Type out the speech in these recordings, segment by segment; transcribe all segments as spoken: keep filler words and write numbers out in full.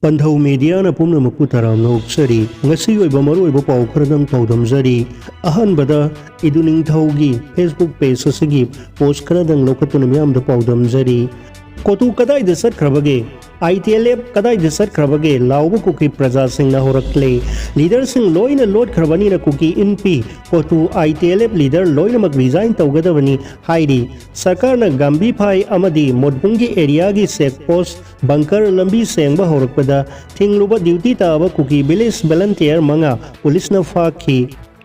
ꯄꯟꯊꯧ ꯃꯦꯗꯤꯌꯥꯅ ꯄꯨꯝꯅꯃꯛꯄꯨ ꯇꯔꯥꯝꯅ ꯑꯣꯛꯆꯔꯤ꯫ ꯉꯁꯤꯒꯤ ꯑꯣꯏꯕ ꯃꯔꯨꯑꯣꯏꯕ ꯄꯥꯎ ꯈꯔꯗꯪ ꯄꯥꯎꯗꯝꯖꯔꯤ꯫ ꯑꯍꯥꯟꯕꯗ ꯏꯗꯨ ꯅꯤꯡꯊꯧꯒꯤ Facebook page ꯑꯁꯤꯒꯤ post ꯈꯔꯗꯪ ꯂꯧꯈꯠꯇꯨꯅ ꯃꯤꯌꯥꯝꯗ ꯄꯥꯎꯗꯝꯖꯔꯤ꯫ ꯀꯣꯇꯨ ꯀꯗꯥꯏꯗ ꯆꯠꯈ꯭ꯔꯕꯒꯦ? ITLF ꯀꯗꯥꯏꯗ ꯆꯠꯈ꯭ꯔꯕꯒꯦ ꯂꯥꯎꯕ ꯀꯨꯀꯤ ꯄ꯭ꯔꯖꯥꯁꯤꯡꯅ ꯍꯧꯔꯛꯂꯦ꯫ Leaderꯁꯤꯡ ꯂꯣꯏꯅ ꯂꯣꯠꯈ꯭ꯔꯕꯅꯤꯅ ꯀꯨꯀꯤ ꯏꯟꯄꯤ ꯀꯣꯇꯨ ITLF leader ꯂꯣꯏꯅꯃꯛ resign ꯇꯧꯒꯗꯕꯅꯤ ꯍꯥꯏꯔꯤ꯫ ꯁꯔꯀꯥꯔꯅ ꯒꯥꯝꯕꯤꯐꯥꯏ ꯑꯃꯗꯤ ꯃꯣꯠꯕꯨꯡꯒꯤ areaꯒꯤ check post, bunker, ꯂꯝꯕꯤ ꯁꯦꯡꯕ ꯍꯧꯔꯛꯄꯗ ꯊꯤꯡꯂꯨꯕ duty ꯇꯥꯕ ꯀꯨꯀꯤ village volunteer ꯃꯉꯥ ꯄꯨꯂꯤꯁꯅ ꯐꯥꯈꯤ꯫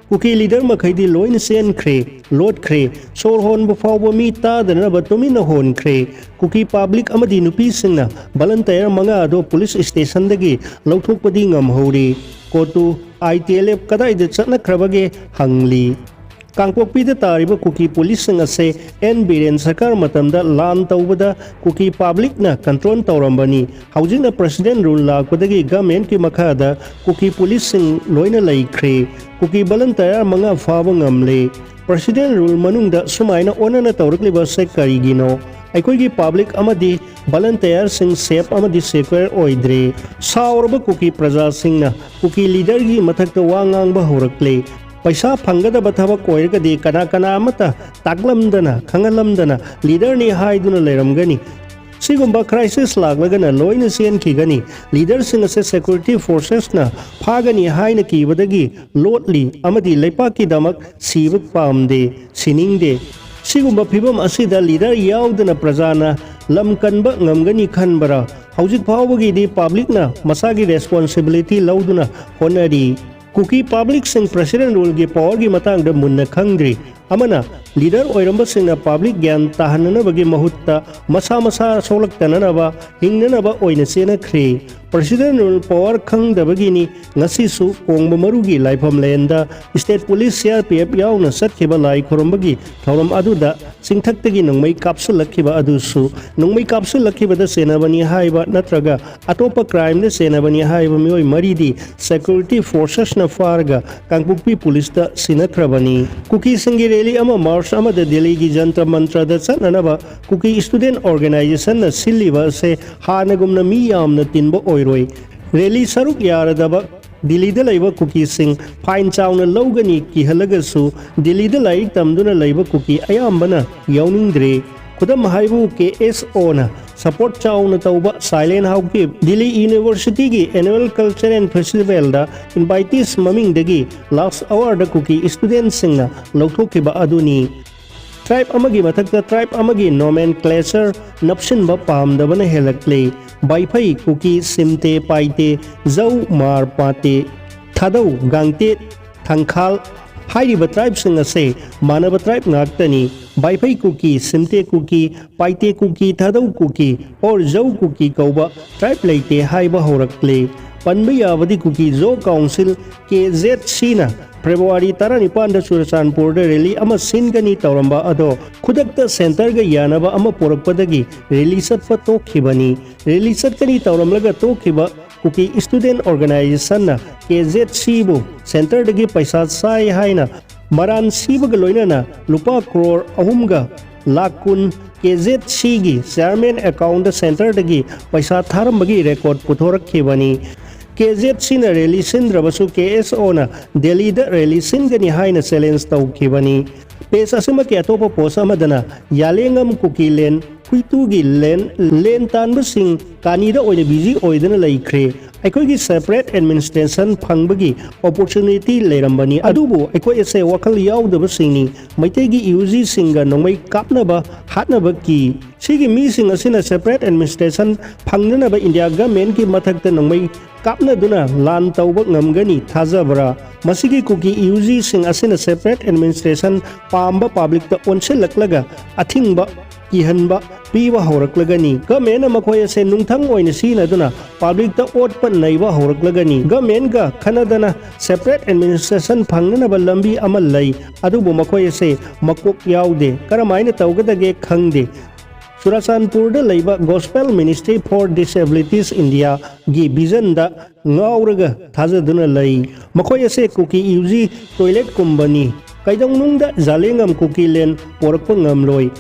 ꯀꯨꯀꯤ leader ꯃꯈꯩꯗꯤ ꯂꯣꯏꯅ ꯆꯦꯟꯈ꯭ꯔꯦ, ꯂꯣꯠꯈ꯭ꯔꯦ꯫ ꯁꯣꯔ ꯍꯣꯟꯕ ꯐꯥꯎꯕ ꯃꯤ ꯇꯥꯗꯅꯕ ꯇꯨꯃꯤꯟꯅ ꯍꯣꯟꯈ꯭ꯔꯦ꯫ ꯀꯨꯀꯤ public ꯑꯃꯗꯤ ꯅꯨꯄꯤꯁꯤꯡꯅ volunteer ꯃꯉꯥ ꯑꯗꯨ ꯄꯨꯂꯤꯁ stationꯗꯒꯤ ꯂꯧꯊꯣꯛꯄꯗꯤ ꯉꯝꯍꯧꯔꯦ꯫ ꯀꯣꯇꯨ ITLF ꯀꯗꯥꯏꯗ ꯆꯠꯅꯈ꯭ꯔꯕꯒꯦ ꯍꯪꯂꯤ꯫ ꯀꯥꯡꯄꯣꯛꯄꯤꯗ ꯇꯥꯔꯤꯕ ꯀꯨꯀꯤ ꯄꯨꯂꯤꯁꯁꯤꯡ ꯑꯁꯦ ꯑꯦꯟ ꯕꯤꯔꯦꯟ ꯁꯔꯀꯥꯔ ꯃꯇꯝꯗ ꯂꯥꯟ ꯇꯧꯕꯗ ꯀꯨꯀꯤ publicꯅ control ꯇꯧꯔꯝꯕꯅꯤ꯫ ꯍꯧꯖꯤꯛꯅ president rule ꯂꯥꯛꯄꯗꯒꯤ governmentꯀꯤ ꯃꯈꯥꯗ ꯀꯨꯀꯤ ꯄꯨꯂꯤꯁꯁꯤꯡ ꯂꯣꯏꯅ ꯂꯩꯈ꯭ꯔꯦ꯫ ꯀꯨꯀꯤ volunteer ꯃꯉꯥ ꯐꯥꯕ ꯉꯝꯂꯦ꯫ President rule ꯃꯅꯨꯡꯗ ꯁꯨꯃꯥꯏꯅ ꯑꯣꯟꯅꯅ ꯇꯧꯔꯛꯂꯤꯕ ꯑꯁꯦ ꯀꯔꯤꯒꯤꯅꯣ? ꯑꯩꯈꯣꯏꯒꯤ public ꯑꯃꯗꯤ volunteerꯁꯤꯡ safe ꯑꯃꯗꯤ secure ꯑꯣꯏꯗ꯭ꯔꯦ꯫ ꯁꯥꯎꯔꯕ ꯀꯨꯀꯤ ꯄ꯭ꯔꯖꯥꯁꯤꯡꯅ ꯀꯨꯀꯤ leaderꯒꯤ ꯃꯊꯛꯇ ꯋꯥ ꯉꯥꯡꯕ ꯍꯧꯔꯛꯂꯦ꯫ ꯄꯩꯁꯥ ꯐꯪꯒꯗꯕ ꯊꯕꯛ ꯑꯣꯏꯔꯒꯗꯤ ꯀꯅꯥ ꯀꯅꯥ ꯑꯃꯠꯇ ꯇꯥꯛꯂꯝꯗꯅ, ꯈꯪꯍꯜꯂꯝꯗꯅ leaderꯅꯤ ꯍꯥꯏꯗꯨꯅ ꯂꯩꯔꯝꯒꯅꯤ꯫ ꯁꯤꯒꯨꯝꯕ crisis ꯂꯥꯛꯂꯒꯅ ꯂꯣꯏꯅ ꯆꯦꯟꯈꯤꯒꯅꯤ꯫ Leaderꯁꯤꯡ ꯑꯁꯦ security forcesꯅ ꯐꯥꯒꯅꯤ ꯍꯥꯏꯅ ꯀꯤꯕꯗꯒꯤ ꯂꯣꯠꯂꯤ ꯑꯃꯗꯤ ꯂꯩꯄꯥꯛꯀꯤꯗꯃꯛ ꯁꯤꯕ ꯄꯥꯝꯗꯦ, ꯁꯤꯅꯤꯡꯗꯦ꯫ ꯁꯤꯒꯨꯝꯕ ꯐꯤꯕꯝ ꯑꯁꯤꯗ leader ꯌꯥꯎꯗꯅ ꯄ꯭ꯔꯖꯥꯅ ꯂꯝ ꯀꯟꯕ ꯉꯝꯒꯅꯤ ꯈꯟꯕꯔꯥ? ꯍꯧꯖꯤꯛ ꯐꯥꯎꯕꯒꯤꯗꯤ publicꯅ ꯃꯁꯥꯒꯤ responsibility ꯂꯧꯗꯨꯅ ꯍꯣꯠꯅꯔꯤ꯫ ꯀꯨꯀꯤ publicꯁꯤꯡ president ruleꯒꯤ powerꯒꯤ ꯃꯇꯥꯡꯗ ꯃꯨꯟꯅ ꯈꯪꯗ꯭ꯔꯤ꯫ ꯑꯃꯅ leader ꯑꯣꯏꯔꯝꯕꯁꯤꯡꯅ public ꯒ꯭ꯌꯥꯟ ꯇꯥꯍꯟꯅꯅꯕꯒꯤ ꯃꯍꯨꯠꯇ ꯃꯁꯥ ꯃꯁꯥ ꯁꯣꯛꯂꯛꯇꯅꯅꯕ ꯍꯤꯡꯅꯅꯕ ꯑꯣꯏꯅ ꯆꯦꯟꯅꯈ꯭ꯔꯤ꯫ President rule power ꯈꯪꯗꯕꯒꯤꯅꯤ ꯉꯁꯤꯁꯨ ꯀꯣꯡꯕ ꯃꯔꯨꯒꯤ ꯂꯥꯏꯐꯝ ꯂꯦꯟꯗ state police, CRPF ꯌꯥꯎꯅ ꯆꯠꯈꯤꯕ ꯂꯥꯏ ꯈꯨꯔꯨꯝꯕꯒꯤ ꯊꯧꯔꯝ ꯑꯗꯨꯗ ꯆꯤꯡꯊꯛꯇꯒꯤ ꯅꯣꯡꯃꯩ ꯀꯥꯞꯁꯤꯜꯂꯛꯈꯤꯕ ꯑꯗꯨꯁꯨ꯫ ꯅꯣꯡꯃꯩ ꯀꯥꯞꯁꯤꯜꯂꯛꯈꯤꯕꯗ ꯆꯦꯟꯅꯕꯅꯤ ꯍꯥꯏꯕ ꯅꯠꯇ꯭ꯔꯒ ꯑꯇꯣꯞꯄ crimeꯗ ꯆꯦꯟꯅꯕꯅꯤ ꯍꯥꯏꯕ ꯃꯤꯑꯣꯏ ꯃꯔꯤꯗꯤ security forcesꯅ ꯐꯥꯔꯒ ꯀꯥꯡꯄꯣꯛꯄꯤ ꯄꯨꯂꯤꯁꯇ ꯁꯤꯟꯅꯈ꯭ꯔꯕꯅꯤ꯫ ꯀꯨꯀꯤꯁꯤꯡꯒꯤ rally ꯑꯃ March ꯑꯃꯗ ꯗꯦꯜꯂꯤꯒꯤ ꯖꯟꯇ꯭ꯔ ꯃꯟꯇ꯭ꯔꯗ ꯆꯠꯅꯅꯕ ꯀꯨꯀꯤ student organizationꯅ ꯁꯤꯜꯂꯤꯕ ꯑꯁꯦ ꯍꯥꯟꯅꯒꯨꯝꯅ ꯃꯤ ꯌꯥꯝꯅ ꯇꯤꯟꯕ ꯑꯣꯏ ꯂꯣꯏ꯫ ꯔꯦꯂꯤ ꯁꯔꯨꯛ ꯌꯥꯔꯗꯕ ꯗꯤꯜꯂꯤꯗ ꯂꯩꯕ ꯀꯨꯀꯤꯁꯤꯡ ꯐꯥꯏꯟ ꯆꯥꯎꯅ ꯂꯧꯒꯅꯤ ꯀꯤꯍꯜꯂꯒꯁꯨ ꯗꯤꯜꯂꯤꯗ ꯂꯥꯏꯔꯤꯛ ꯇꯝꯗꯨꯅ ꯂꯩꯕ ꯀꯨꯀꯤ ꯑꯌꯥꯝꯕꯅ ꯌꯥꯎꯅꯤꯡꯗ꯭ꯔꯦ꯫ ꯈꯨꯗꯝ ꯍꯥꯏꯕꯨ ꯀꯦ ꯑꯦꯁ ꯑꯣꯅ ꯁꯄꯣꯔꯠ ꯆꯥꯎꯅ ꯇꯧꯕ ꯁꯥꯏꯂꯦꯟ ꯍꯥꯎꯀꯤꯞ ꯗꯤꯜꯂꯤ ꯌꯨꯅꯤꯚꯔꯁꯤꯇꯤꯒꯤ ꯑꯦꯅꯨꯋꯦꯜ ꯀꯜꯆꯔ ꯑꯦꯟ ꯐꯦꯁꯇꯤꯚꯦꯜꯗ ꯏꯟꯚꯥꯏꯇꯤꯁ ꯃꯃꯤꯡꯗꯒꯤ ꯂꯥꯁ ꯑꯋꯥꯔꯗ ꯀꯨꯀꯤ ꯏꯁꯇꯨꯗꯦꯟꯁꯤꯡꯅ ꯂꯧꯊꯣꯛꯈꯤꯕ ꯑꯗꯨꯅꯤ꯫ ꯇ꯭ꯔꯥꯏꯕ ꯑꯃꯒꯤ ꯃꯊꯛꯇ ꯇ꯭ꯔꯥꯏꯕ ꯑꯃꯒꯤ ꯅꯣꯃꯦꯟꯀ꯭ꯂꯦꯆꯔ ꯅꯞꯁꯤꯟꯕ ꯄꯥꯝꯗꯕꯅ ꯍꯦꯜꯂꯛꯂꯤ꯫ ꯕꯥꯏꯐꯩ, ꯀꯨꯀꯤ, ꯁꯤꯝꯇꯦ, ꯄꯥꯏꯇꯦ, ꯖꯧ, ꯃꯥꯔ, ꯄꯥꯇꯦ, ꯊꯥꯗꯧ, ꯒꯥꯡꯇꯦꯠ, ꯊꯪꯈꯥꯜ ꯍꯥꯏꯔꯤꯕ ꯇ꯭ꯔꯥꯏꯕꯁꯤꯡ ꯑꯁꯦ ꯃꯥꯟꯅꯕ ꯇ꯭ꯔꯥꯏꯕ ꯉꯥꯛꯇꯅꯤ꯫ ꯕꯥꯏꯐꯩ ꯀꯨꯀꯤ, ꯁꯤꯝꯇꯦ ꯀꯨꯀꯤ, ꯄꯥꯏꯇꯦ ꯀꯨꯀꯤ, ꯊꯥꯗꯧ ꯀꯨꯀꯤ ꯑꯣꯔ ꯖꯧ ꯀꯨꯀꯤ ꯀꯧꯕ ꯇ꯭ꯔꯥꯏꯕ ꯂꯩꯇꯦ ꯍꯥꯏꯕ ꯍꯧꯔꯛꯂꯦ꯫ ꯄꯟꯕ ꯌꯥꯕꯗꯤ ꯀꯨꯀꯤ ꯖꯣ ꯀꯥꯎꯟꯁꯤꯜ, ꯀꯦ ꯖꯦꯠ ꯁꯤꯅ ꯐꯦꯕ꯭ꯔꯨꯋꯥꯔꯤ ꯇꯔꯥꯅꯤꯄꯥꯟꯗ ꯆꯨꯔꯆꯥꯟꯄꯨꯔꯗ ꯔꯦꯂꯤ ꯑꯃ ꯁꯤꯟꯒꯅꯤ ꯇꯧꯔꯝꯕ ꯑꯗꯣ ꯈꯨꯗꯛꯇ ꯁꯦꯟꯇꯔꯒ ꯌꯥꯅꯕ ꯑꯃ ꯄꯨꯔꯛꯄꯗꯒꯤ ꯔꯦꯂꯤ ꯆꯠꯄ ꯇꯣꯛꯈꯤꯕꯅꯤ꯫ ꯔꯦꯂꯤ ꯆꯠꯀꯅꯤ ꯇꯧꯔꯝꯂꯒ ꯇꯣꯛꯈꯤꯕ ꯀꯨꯀꯤ ꯏꯁꯇꯨꯗꯦꯟ ꯑꯣꯔꯒꯅꯥꯏꯖꯦꯁꯟꯅ ꯀꯦ ꯖꯦꯠ ꯁꯤꯕꯨ ꯁꯦꯟꯇꯔꯗꯒꯤ ꯄꯩꯁꯥ ꯆꯥꯏ ꯍꯥꯏꯅ ꯃꯔꯥꯟ ꯁꯤꯕꯒ ꯂꯣꯏꯅꯅ ꯂꯨꯄꯥ ꯀ꯭ꯔꯣꯔ ꯑꯍꯨꯝꯒ ꯂꯥꯈ ꯀꯨꯟ ꯀꯦ ꯖꯦꯠ ꯁꯤꯒꯤ ꯆꯤꯌꯥꯔꯃꯦꯟ ꯑꯦꯀꯥꯎꯟꯗ ꯁꯦꯟꯇꯔꯗꯒꯤ ꯄꯩꯁꯥ ꯊꯥꯔꯝꯕꯒꯤ ꯔꯦꯀꯣꯔꯗ ꯄꯨꯊꯣꯔꯛꯈꯤꯕꯅꯤ꯫ ꯀꯦ ꯖꯦꯠ ꯁꯤꯅ ꯔꯦꯂꯤ ꯁꯤꯟꯗ꯭ꯔꯕꯁꯨ ꯀꯦ ꯑꯦꯁ ꯑꯣꯅ ꯗꯦꯜꯂꯤꯗ ꯔꯦꯂꯤ ꯁꯤꯟꯒꯅꯤ ꯍꯥꯏꯅ ꯆꯦꯂꯦꯟꯖ ꯇꯧꯈꯤꯕꯅꯤ꯫ ꯄꯦꯖ ꯑꯁꯤꯃꯛꯀꯤ ꯑꯇꯣꯞꯄ ꯄꯣꯁ ꯑꯃꯗꯅ ꯌꯥꯂꯦꯡꯉꯝ ꯀꯨꯀꯤ ꯂꯦꯟ ꯍꯨꯏꯇꯨꯒꯤ ꯂꯦꯟ, ꯂꯦꯟ ꯇꯥꯟꯕꯁꯤꯡ ꯀꯥꯅꯤꯗ ꯑꯣꯏꯅ ꯕꯤꯖꯤ ꯑꯣꯏꯗꯨꯅ ꯂꯩꯈ꯭ꯔꯦ꯫ ꯑꯩꯈꯣꯏꯒꯤ ꯁꯦꯄꯔꯦꯠ ꯑꯦꯗꯃꯤꯅꯤꯁꯇ꯭ꯔꯦꯁꯟ ꯐꯪꯕꯒꯤ ꯑꯣꯄꯣꯔꯆꯨꯅꯤꯇꯤ ꯂꯩꯔꯝꯕꯅꯤ, ꯑꯗꯨꯕꯨ ꯑꯩꯈꯣꯏ ꯑꯁꯦ ꯋꯥꯈꯜ ꯌꯥꯎꯗꯕꯁꯤꯡꯅꯤ꯫ ꯃꯩꯇꯩꯒꯤ ꯌꯨ ꯖꯤꯁꯤꯡꯒ ꯅꯣꯡꯃꯩ ꯀꯥꯞꯅꯕ ꯍꯥꯠꯅꯕ ꯀꯤ꯫ ꯁꯤꯒꯤ ꯃꯤꯁꯤꯡ ꯑꯁꯤꯅ ꯁꯦꯄꯔꯦꯠ ꯑꯦꯗꯃꯤꯅꯤꯁꯇ꯭ꯔꯦꯁꯟ ꯐꯪꯅꯅꯕ ꯏꯟꯗꯤꯌꯥ ꯒꯃꯦꯟꯒꯤ ꯃꯊꯛꯇ ꯅꯣꯡꯃꯩ ꯀꯥꯞꯅꯗꯨꯅ ꯂꯥꯟ ꯇꯧꯕ ꯉꯝꯒꯅꯤ ꯊꯥꯖꯕ꯭ꯔꯥ? ꯃꯁꯤꯒꯤ ꯀꯨꯀꯤ ꯌꯨ ꯖꯤꯁꯤꯡ ꯑꯁꯤꯅ ꯁꯦꯄꯔꯦꯠ ꯑꯦꯗꯃꯤꯅꯤꯁꯇ꯭ꯔꯦꯁꯟ ꯄꯥꯝꯕ ꯄꯕ꯭ꯂꯤꯛꯇ ꯑꯣꯟꯁꯤꯜꯂꯛꯂꯒ ꯑꯊꯤꯡꯕ ꯀꯤꯍꯟꯕ ꯄꯤꯕ ꯍꯧꯔꯛꯂꯒꯅꯤ꯫ ꯒꯃꯦꯟꯅ ꯃꯈꯣꯏ ꯑꯁꯦ ꯅꯨꯡꯊꯪ ꯑꯣꯏꯅ ꯁꯤꯖꯤꯟꯅꯗꯨꯅ ꯄꯕ꯭ꯂꯤꯛꯇ ꯑꯣꯠꯄ ꯅꯩꯕ ꯍꯧꯔꯛꯂꯒꯅꯤ꯫ ꯒꯃꯦꯟꯒ ꯈꯟꯅꯗꯅ ꯁꯦꯄꯔꯦꯠ ꯑꯦꯗꯃꯤꯅꯤꯁꯇ꯭ꯔꯦꯁꯟ ꯐꯪꯅꯅꯕ ꯂꯝꯕꯤ ꯑꯃ ꯂꯩ, ꯑꯗꯨꯕꯨ ꯃꯈꯣꯏ ꯑꯁꯦ ꯃꯀꯣꯛ ꯌꯥꯎꯗꯦ, ꯀꯔꯝꯍꯥꯏꯅ ꯇꯧꯒꯗꯒꯦ ꯈꯪꯗꯦ꯫ ꯆꯨꯔꯥꯆꯥꯟꯄꯨꯔꯗ ꯂꯩꯕ Gospel Ministry for Disabilities Indiaꯒꯤ ꯚꯤꯖꯟꯗ ꯉꯥꯎꯔꯒ ꯊꯥꯖꯗꯨꯅ ꯂꯩ꯫ ꯃꯈꯣꯏ ꯑꯁꯦ ꯀꯨꯀꯤ ꯌꯨ ꯖꯤ ꯇꯣꯏꯂꯦꯠꯀꯨꯝꯕꯅꯤ꯫ ꯀꯩꯗꯧꯅꯨꯡꯗ ꯖꯥꯂꯦꯡꯉꯝ ꯀꯨꯀꯤ ꯂꯦꯟ ꯄꯣꯔꯛꯄ ꯉꯝꯂꯣꯏ꯫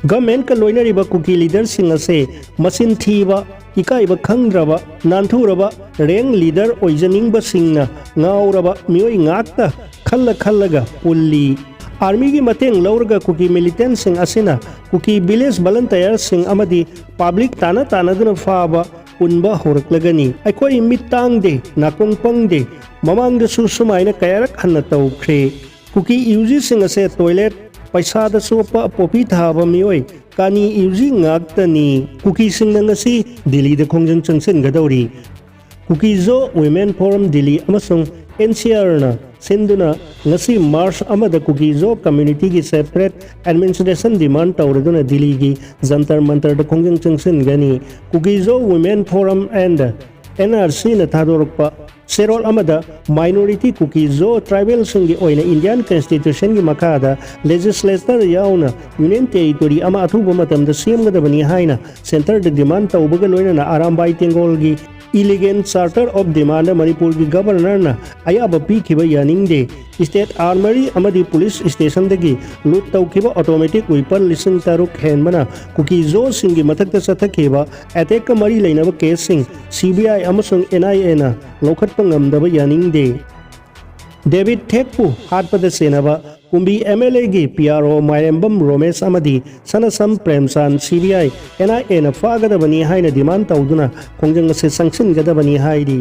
ꯒꯚꯔꯟꯃꯦꯟꯠꯀ ꯂꯣꯏꯅꯔꯤꯕ ꯀꯨꯀꯤ ꯂꯤꯗꯔꯁꯤꯡ ꯑꯁꯦ ꯃꯆꯤꯟ ꯊꯤꯕ, ꯏꯀꯥꯏꯕ ꯈꯪꯗ꯭ꯔꯕ, ꯅꯥꯟꯊꯨꯔꯕ ꯔꯦꯡ ꯂꯤꯗꯔ ꯑꯣꯏꯖꯅꯤꯡꯕꯁꯤꯡꯅ ꯉꯥꯎꯔꯕ ꯃꯤꯑꯣꯏ ꯉꯥꯛꯇ ꯈꯜꯂ ꯈꯜꯂꯒ ꯄꯨꯜꯂꯤ꯫ ꯑꯥꯔꯃꯤꯒꯤ ꯃꯇꯦꯡ ꯂꯧꯔꯒ ꯀꯨꯀꯤ ꯃꯤꯂꯤꯇꯦꯟꯠꯁꯤꯡ ꯑꯁꯤꯅ ꯀꯨꯀꯤ ꯚꯤꯂꯦꯖ ꯚꯂꯟꯇꯤꯌꯔꯁꯤꯡ ꯑꯃꯗꯤ ꯄꯕ꯭ꯂꯤꯛ ꯇꯥꯟꯅ ꯇꯥꯟꯅꯗꯨꯅ ꯐꯥꯕ, ꯄꯨꯟꯕ ꯍꯧꯔꯛꯂꯒꯅꯤ꯫ ꯑꯩꯈꯣꯏ ꯃꯤꯠ ꯇꯥꯡꯗꯦ, ꯅꯥꯀꯣꯡ ꯄꯪꯗꯦ, ꯃꯃꯥꯡꯗꯁꯨ ꯁꯨꯃꯥꯏꯅ ꯀꯌꯥꯔꯛ ꯍꯟꯅ ꯇꯧꯈ꯭ꯔꯦ꯫ ꯀꯨꯀꯤ ꯌꯨꯖꯤꯁꯤꯡ ꯑꯁꯦ ꯇꯣꯏꯂꯦꯠ, ꯄꯩꯁꯥꯗ ꯆꯣꯞꯄ, ꯄꯣꯄꯤ ꯊꯥꯕ ꯃꯤꯑꯣꯏ ꯀꯥꯅꯤ ꯌꯨꯖꯤ ꯉꯥꯛꯇꯅꯤ꯫ ꯀꯨꯀꯤꯁꯤꯡꯅ ꯉꯁꯤ ꯗꯤꯜꯂꯤꯗ ꯈꯣꯡꯖꯪ ꯆꯪꯁꯤꯟꯒꯗꯧꯔꯤ꯫ ꯀꯨꯀꯤꯖꯣ ꯋꯤꯃꯦꯟ ꯐꯣꯔꯝ ꯗꯤꯜꯂꯤ ꯑꯃꯁꯨꯡ ꯑꯦꯟ ꯁꯤ ꯑꯥꯔꯅ ꯁꯤꯟꯗꯨꯅ ꯉꯁꯤ ꯃꯥꯔꯆ ꯑꯃꯗ ꯀꯨꯀꯤꯖꯣ ꯀꯝꯃ꯭ꯌꯨꯅꯤꯇꯤꯒꯤ ꯁꯦꯄꯔꯦꯠ ꯑꯦꯗꯃꯤꯅꯤꯁꯇ꯭ꯔꯦꯁꯟ ꯗꯤꯃꯥꯟ ꯇꯧꯔꯗꯨꯅ ꯗꯤꯜꯂꯤꯒꯤ ꯖꯟꯇꯔ ꯃꯟꯇꯔꯗ ꯈꯣꯡꯖꯪ ꯆꯪꯁꯤꯟꯒꯅꯤ꯫ Kuki Zo women forum N N R ꯁꯤꯅ ꯊꯥꯗꯣꯔꯛꯄ ꯆꯦꯔꯣꯜ ꯑꯃꯗ ꯃꯥꯏꯅꯣꯔꯤꯇꯤ ꯀꯨꯀꯤꯖꯣ ꯇ꯭ꯔꯥꯏꯕꯦꯜꯁꯤꯡꯒꯤ ꯑꯣꯏꯅ ꯏꯟꯗꯤꯌꯟ ꯀꯟꯁꯇꯤꯇ꯭ꯌꯨꯁꯟꯒꯤ ꯃꯈꯥꯗ ꯂꯦꯖꯤꯁꯂꯦꯆꯔ ꯌꯥꯎꯅ ꯌꯨꯅꯤꯌꯟ ꯇꯦꯔꯤꯇꯣꯔꯤ ꯑꯃ ꯑꯊꯨꯕ ꯃꯇꯝꯗ ꯁꯦꯝꯒꯗꯕꯅꯤ ꯍꯥꯏꯅ ꯁꯦꯟꯇꯔꯗ ꯗꯤꯃꯥꯟ ꯇꯧꯕꯒ ꯂꯣꯏꯅꯅ ꯑꯔꯥꯝꯕꯥꯏ ꯇꯦꯡꯒꯣꯜꯒꯤ ꯏꯂꯤꯒꯦꯟ ꯆꯥꯔꯇꯔ ꯑꯣꯐ ꯗꯤꯃꯥꯟꯗ ꯃꯅꯤꯄꯨꯔꯒꯤ ꯒꯕꯔꯅꯔꯅ ꯑꯌꯥꯕ ꯄꯤꯈꯤꯕ ꯌꯥꯅꯤꯡꯗꯦ꯫ ꯁ꯭ꯇꯦꯠ ꯑꯥꯔꯃꯔꯤ ꯑꯃꯗꯤ ꯄꯨꯂꯤꯁ ꯁ꯭ꯇꯦꯁꯟꯗꯒꯤ ꯂꯨꯠ ꯇꯧꯈꯤꯕ ꯑꯣꯇꯣꯃꯦꯇꯤꯛ ꯋꯤꯄꯟ ꯂꯤꯁꯤꯡ ꯇꯔꯨꯛ ꯍꯦꯟꯕꯅ ꯀꯨꯀꯤꯖꯣꯁꯤꯡꯒꯤ ꯃꯊꯛꯇ ꯆꯠꯊꯈꯤꯕ ꯑꯦꯇꯦꯛꯀ ꯃꯔꯤ ꯂꯩꯅꯕ ꯀꯦꯁꯁꯤꯡ ꯁꯤ ꯕꯤ ꯑꯥꯏ ꯑꯃꯁꯨꯡ ꯑꯦꯟ ꯑꯥꯏ ꯑꯦꯅ ꯂꯧꯈꯠꯄ ꯉꯝꯗꯕ ꯌꯥꯅꯤꯡꯗꯦ꯫ ꯗꯦꯕꯤꯠ ꯊꯦꯛꯄꯨ ꯍꯥꯠꯄꯗ ꯆꯦꯟꯅꯕ ꯀꯨꯝꯕꯤ ꯑꯦꯝ ꯑꯦꯜ ꯑꯦꯒꯤ ꯄꯤ ꯑꯥꯔ ꯑꯣ ꯃꯥꯏꯔꯦꯝꯕꯝ ꯔꯣꯃꯦꯁ ꯑꯃꯗꯤ ꯁꯅꯁꯝ ꯄ꯭ꯔꯦꯝꯆꯥꯟ ꯁꯤ ꯕꯤ ꯑꯥꯏ, ꯑꯦꯟ ꯑꯥꯏ ꯑꯦꯅ ꯐꯥꯒꯗꯕꯅꯤ ꯍꯥꯏꯅ ꯗꯤꯃꯥꯟ ꯇꯧꯗꯨꯅ ꯈꯣꯡꯖꯪ ꯑꯁꯤ ꯆꯪꯁꯤꯟꯒꯗꯕꯅꯤ ꯍꯥꯏꯔꯤ꯫